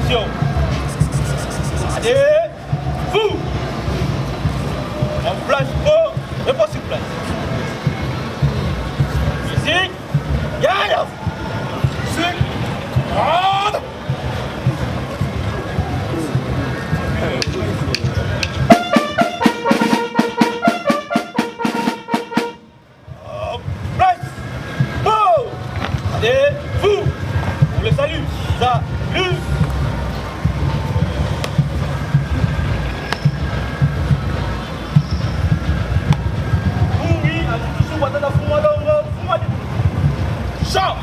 Attention. Allez, vous. En place pour, et pas sur place. Musique. Yaya. Cinq. Ordre. Place. Go. Allez, vous. On le salue. Salut. Oui, Chant.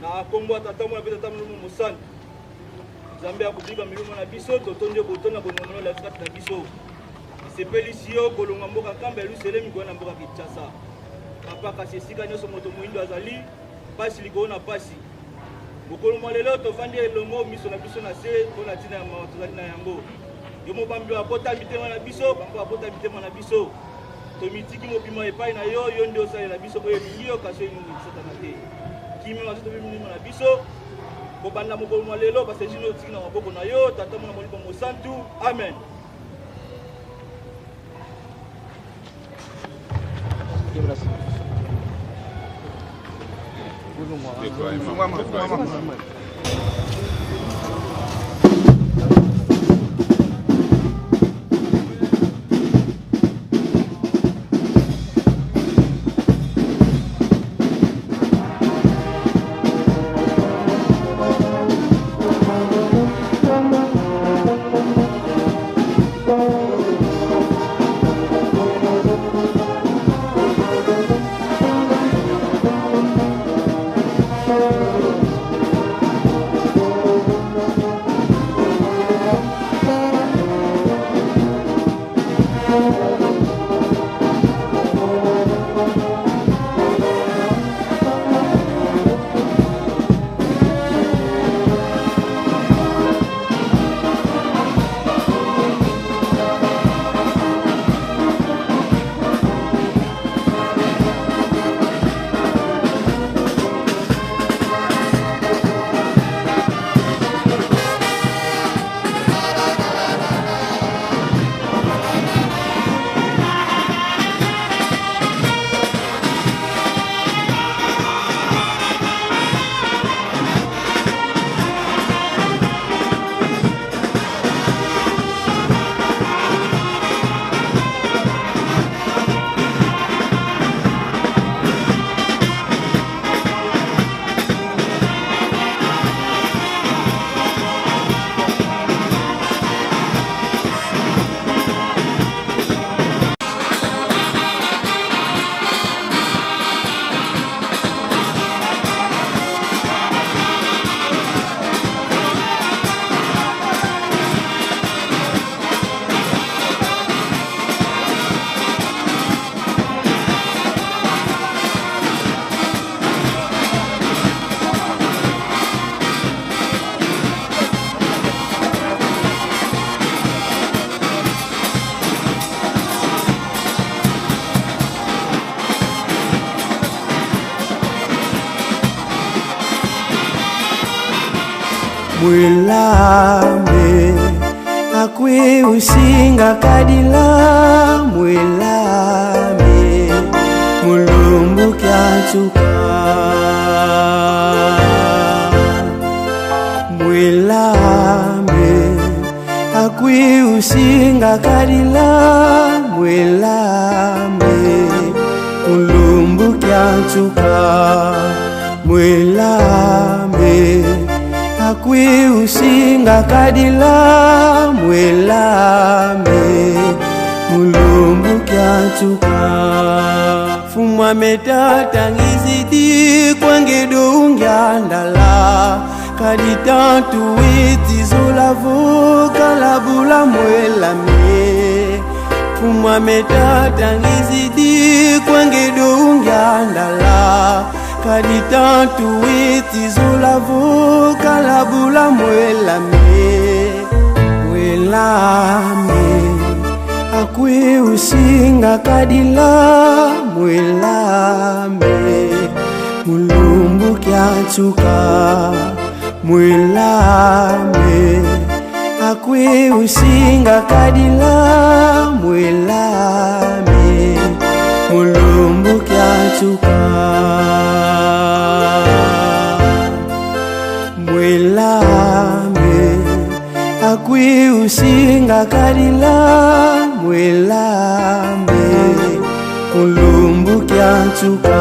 Na nkombo ya Tata, Mwana mpe Tata Molimo Mosantu, Nzambe ya kobika milimo na biso, totondi yo botondi na bolingo na yo kati na biso. Esepelisi yo kolongwa mboka Nkamba ya Luselemi koya na mboka Kinshasa. Papa, kasi esika nyonso moto moindo azali, pasi likolo na pasi. Mokolo mwa lelo tovandi elongo, miso na biso na se mpo na ntina ya mawa tozali na yango. Yo mobambi oyo akota mitema na biso, bambo akota mitema na biso. Tomitiki mobima epai na yo, yo nde osalela biso oyo elingi yo, kasi oyo elingi Satana te. Kimia na nzoto mpe milimo na biso kobanda mokolo mwa lelo, basejino otiki na maboko na yo, Tata, Mwana, Molimo Mosantu. Amen. Mwilame akwi usinga kadila mwilame mulumbu kyatsuka mwilame akwi usinga kadila mwilame mulumbu kyatsuka mwilame akwi usinga kadila mwilame mulumbu kyatsuka fumwa metatangizidi kwangedungyandala kaditantu witizolavu kalabula mwelame fumwa metatangizidi kwangedungyandala kaditantu witizolavu kalabula mwelame mwelame akwi usinga kadila mwelame mulumbu kyatsuka mwelame akwi usinga kadila mwelame mulumbu kyatsuka mwelame akwi usinga kadila mwelame mulumbu kyatsuka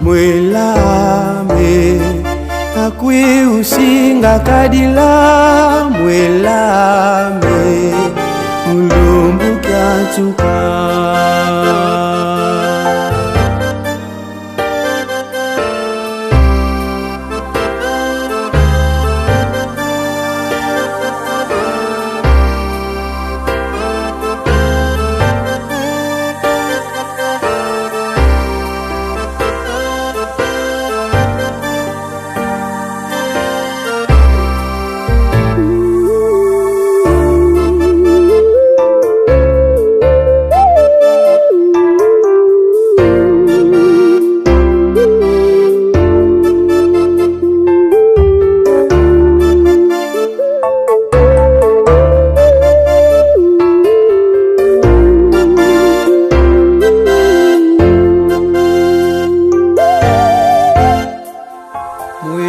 mwelame akwi usinga kadila mwelame mulumbu kyatsuka.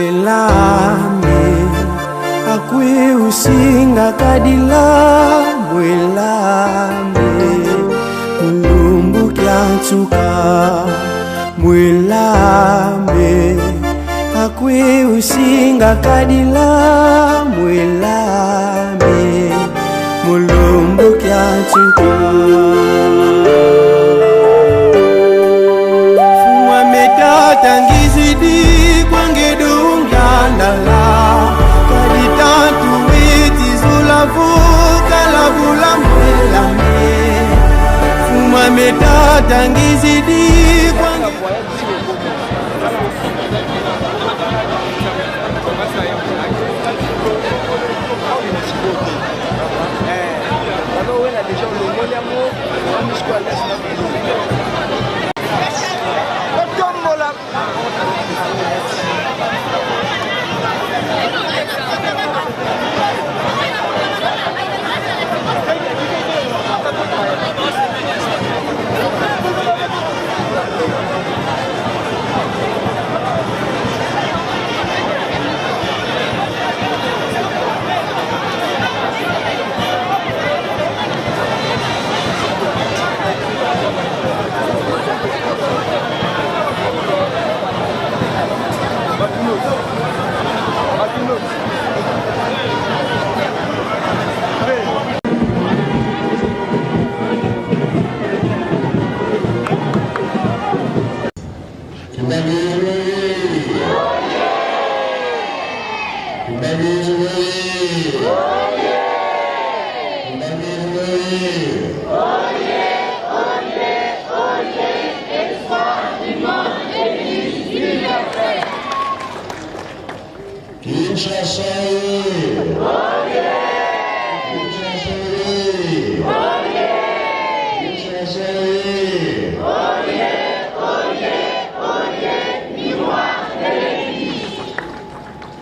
Mwelame akwi usinga kadila mwelame mulumbu kyatsuka mwelame akwi usinga kadila mwelame mulumbu kyatsuka fumwa metatangizidi kwangedungyandala kaditantu witizulavu kalabula mwelame fumwa metatangizidi kwange.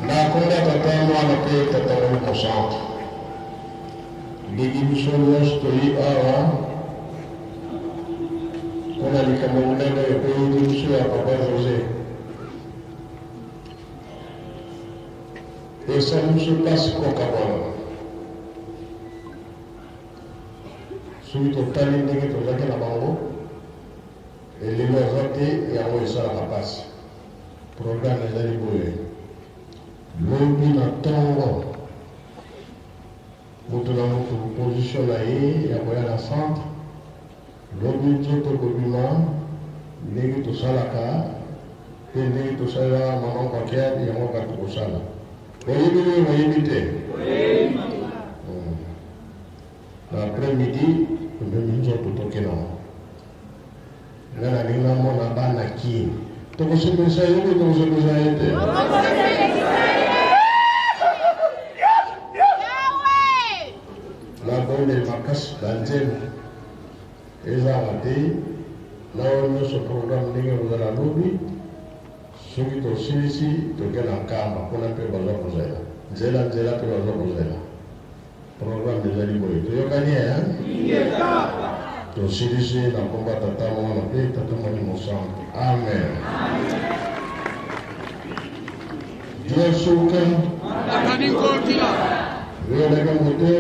Nakonda papa. mpe Tata Molimo Mosantu. Ndenge biso nyonso toyi awa mpo na likambo monene ekweyeli biso ya Papa Jose. Esali biso mpasi kokabwana. Soki totali ndenge tozalaki na bango, elelo aza te, yango esalaka mpasi. Programme ezali boye: lobi na ntongo, moto na moto position na ye ya koya na centre. Lobi nzoto kobima ndenge tosalaka mpe ndenge tosalela mama Kwakiadi, yango kaka tokosala. Boyebi nini? Boyebi te? Na après midi tomemi nzoto, tokenda. Nga nalingi namona bana Kini. Tokosepelisa ye te? Tokosepelisa ye te? Nabondeli makasi, banzembo ezanga te na oyo nyonso. Programme ndenge kozala lobi, soki tosilisi, toke na Nkamba kuna mpe baza kozela nzela nzela mpe baza kozela. Programme ezali boye, toyokani e? Tosilisi na nkombo ya Tata, Mwana mpe Tata Molimo Santu. Amen. Diasuka. Rioleka mote.